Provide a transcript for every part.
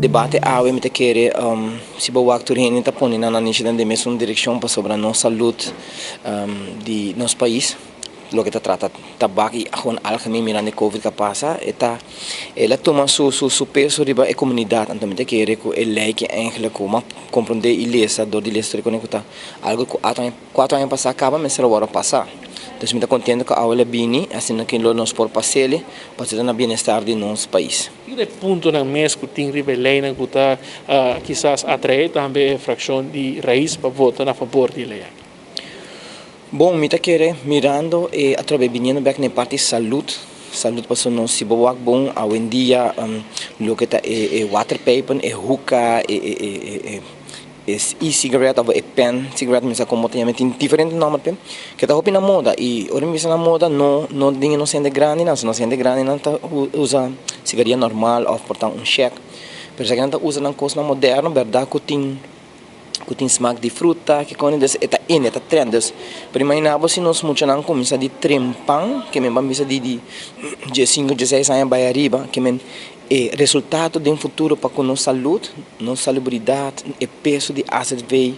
Debate awe mi ta kere si bo wak tur hende ta pone nan nanishi den mesun direkshon pasobra nos salud di nos pais loke ta trata tabak y gewoon algemeen mirando e covid ku a pasa e ta el a tuma su su peso riba e komunidat anto mi ta kere ku e lei ki eigenlijk ku bo a komprende y lesa dor di lesa tur e kos ku ta algo ku Cuatro aña pasá caba mester a wòrdu pasá. Dus mi ta contento cu awe lo bini, asina cu lo nos por pas'el pa asina na bienestar di nos pais. Kiko ta e puntonan mes ku tin riba e leinan ku ta kisas atraé tambe e frakshon di Raiz pa vota na fabor di e lei aki? Bon, mi ta kere mirando e atrobe biniendo bek na e parti salud, salud pasobra nos si bo wak bon awendia loke ta e waterpijpen, e hookah, e. E e-cigarette of e pen cigarette mi sa como ta yama tin diferente nomber p'e ke ta hopi na moda y ora mi bisa na moda no no den e nos hende grandinan si nos hende grandinan ta usa cigaria normal of por ta un shek pero esaki nan ta usa nan cosnan moderno berdad cu tin cu tin smaak di fruta ke con dus e ta in e ta trend dus pero imagina bo si nos muchanan cuminsa di trempan ke men ban bisa di di diescinco diesseis aña bay ariba ke men E resultado den futuro pa ku nos salud, nos salubridat, e peso di azv,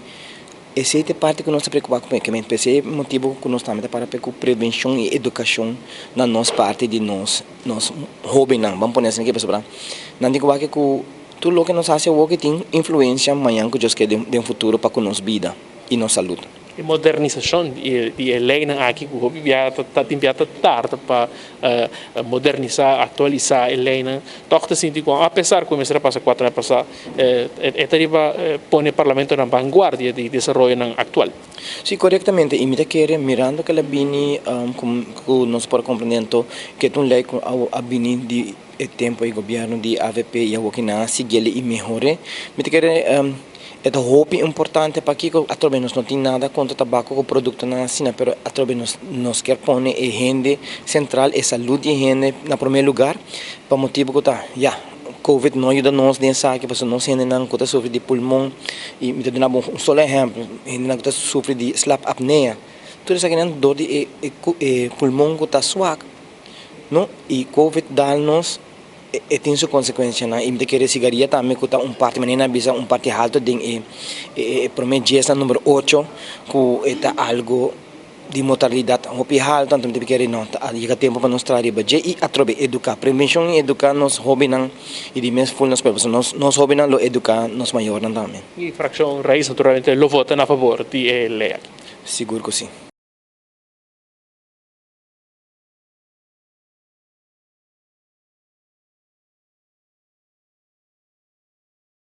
esei ta e parti ku nos ta preokupá ku e. P'esei e motibu ku nos tambe ta para ku prevenshon i edukashon na nos parti di nos nos hóbennan, ban pone asina aki pasobra nan tin ku wak ku tur loke nos hasi awor ki tin influensia mañan ku Dios ke den futuro pa ku nos bida i nos salud. E modernisashon di e leinan aki ku hopi bia ta tin bia ta tarda pa modernisá, aktualisá e leinan, tòg ta sinti ku apesar ku e mester a pasa kuater aña pasá e ta riba pone parlamento na vanguardia di desaroyonan aktual. Sí, korektamente i mi ta kere mirando ku el a bini ku nos por komprendé anto ke ta un lei ku a bini di e tempu e gobièrnu di avp i awoki nan a siguiel i mehor'é, mi ta kere. E ta hopi importante pakiko atrobe nos no tin nada kontra tabako ku produktonan asina pero atrobe nos nos kier pone e hende sentral e salud di e hende na prome lugar pa motibu ku ta ya covid no a yuda nos den esaki pasobra nos hendenan ku ta sufri di pulmon i mi ta duna bo un solo ehempel hendenan ku ta sufri di slap apnea tur esakinan dor di e e pulmon ku ta swak no i covid dal nos. E tin su konsekuensianan i mi ta kere sigaria tambe ku ta un parti manera nan a bisa un parti haltu den e e prome diesnan number ocho ku e ta algu di mortalidat hopi haltu anto mi ta kere no ta yega tempu pa nos traha riba dje i atrobe eduká prevenshon i eduká nos hobennan i di mes ful nos pueblo pasobra nos nos hobennan lo eduká nos mayornan tambe. I frakshon Raiz naturalmente lo vota na fabor di e lei aki. Sigur ku si.